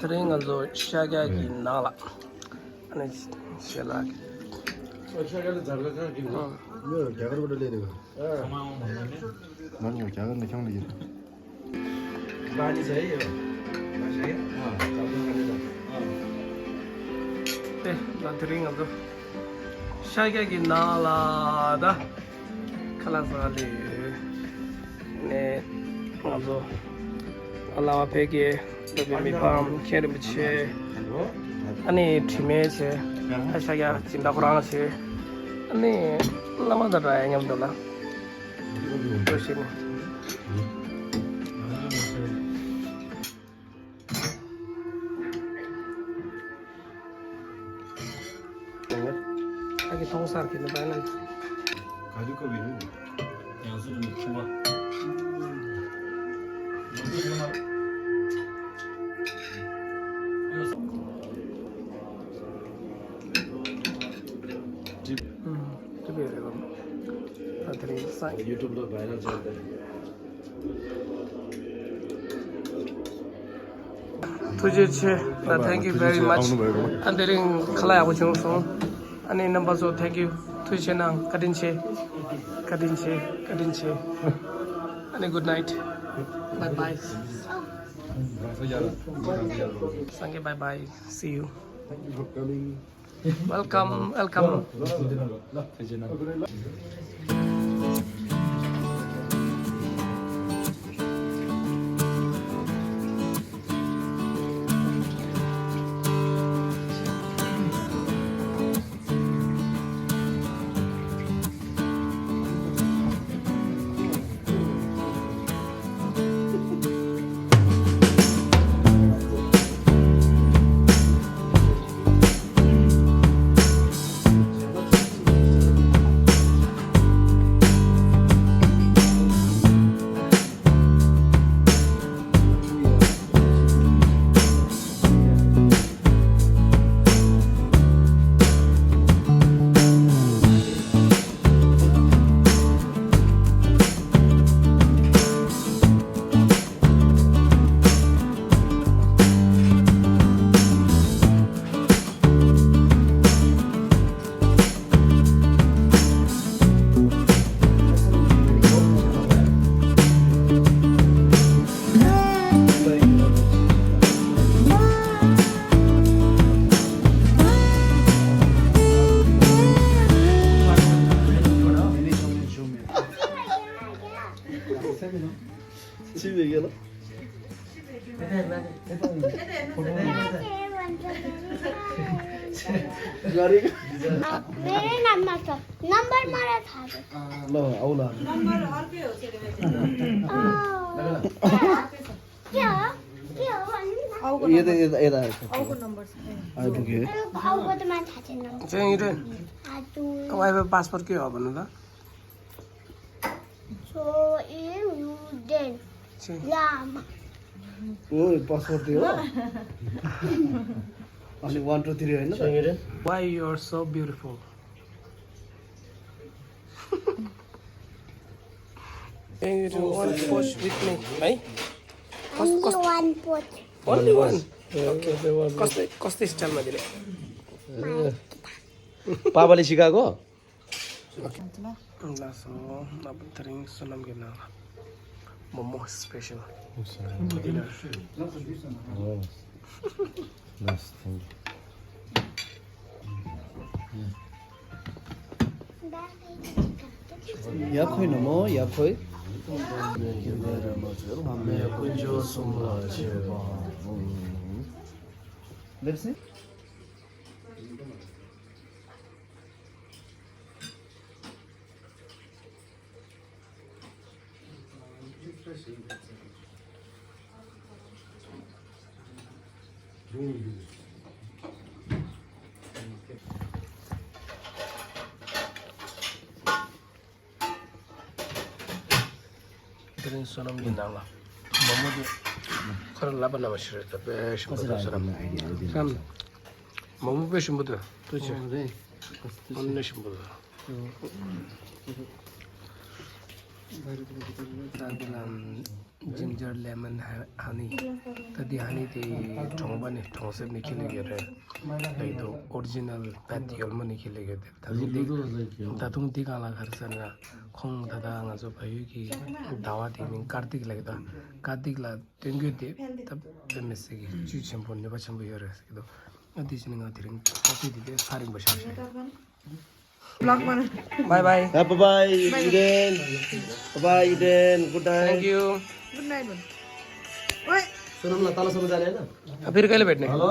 드링 also 시작하기 나라. 아니 시작. 시작하는 자르가 기는. 이거 작은 걸로 내려. 나는 작은 데 형도 있어. 많이 세요. 마셔요? 네, 나 드링 also 시작하기 나라다. 칼라살리. 네, also 알라와 베게 lebih paham kira macam ani timnya sih, saya cinta kurang sih, ani lama dah yang betul lah, terus ini. Lagi tongsar kita bayar. 가죽 컵이네. 양수는 좋아. Itu biar kan. Tadi saya. YouTube lo viral चलता है. तुझे छे ना thank you very much. अंदरिंग खलाया वो चुंगसो. अने number जो thank you. तुझे ना कदिन छे. अने good night. Bye bye. Sange bye bye. See you. Welcome. 집 얘기하나? गाडीको मेरे नंबर तो नंबर मारा था ल आउला नंबर अर्कै हो क्या यता यता यता औको नम्बर छ आइपुग्यो आउको त मान थाहा छैन चाहिँ इरे आजु वाइफाई पासवर्ड के हो भन्नु त सो यु देन चाहिँ लामा ओ पासपोर्ट दियो अनि 1 2 3 हैन त why you are so beautiful. Can you do one push with me, है? only one pot Only one. Okay. कस्तो स्टाइलमा दिले? पापाले सिकाएको ल सो अब थरिङ सोनम के नाम momo special nice thank you या खोइ न म या खोइ Let's see. थरिङ सोनम के नाम मोमो दे खर लाबा नाम शिर त बेश ram मोमो बेश मुद तुझे अन्य शिंबुद जिंजर लेमन हनी तदी हनी ते ठोंबने ठोंसे निकले गए लाइक तो ओरिजिनल पैथियल में निकले गए तातुंग दी काला घर सना खोंग दादा आंगा भाई की दावा दी मिंग कार्तिक ला तेंगे दे तब बेमेसे की चू चंपो ने बचन भी हो रहा है तो अति चिन्ह थिरिंग कॉफी दी सारी बशा ब्लॉग बना bye bye Bye bye Eden. Bye bye Eden. Good night. Thank you good night बोल ओए सुनो ना ताला समझ आ रहा है ना? फिर कल बैठने हेलो